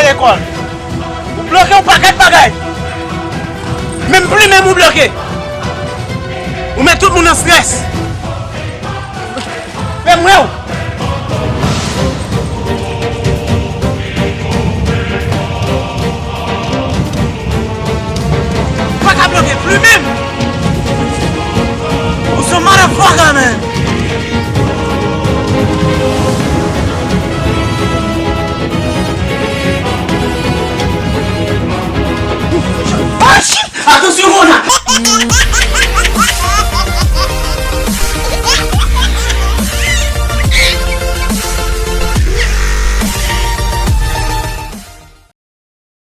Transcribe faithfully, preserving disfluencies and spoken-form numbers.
Lekòl. Ou bloke yon pakèt bagay. Menm plimen m ou bloke. Ou met tout moun an strès. Fè m wè w. Ou pa ka bloke plimen m. Ou se yon motherfucker, man.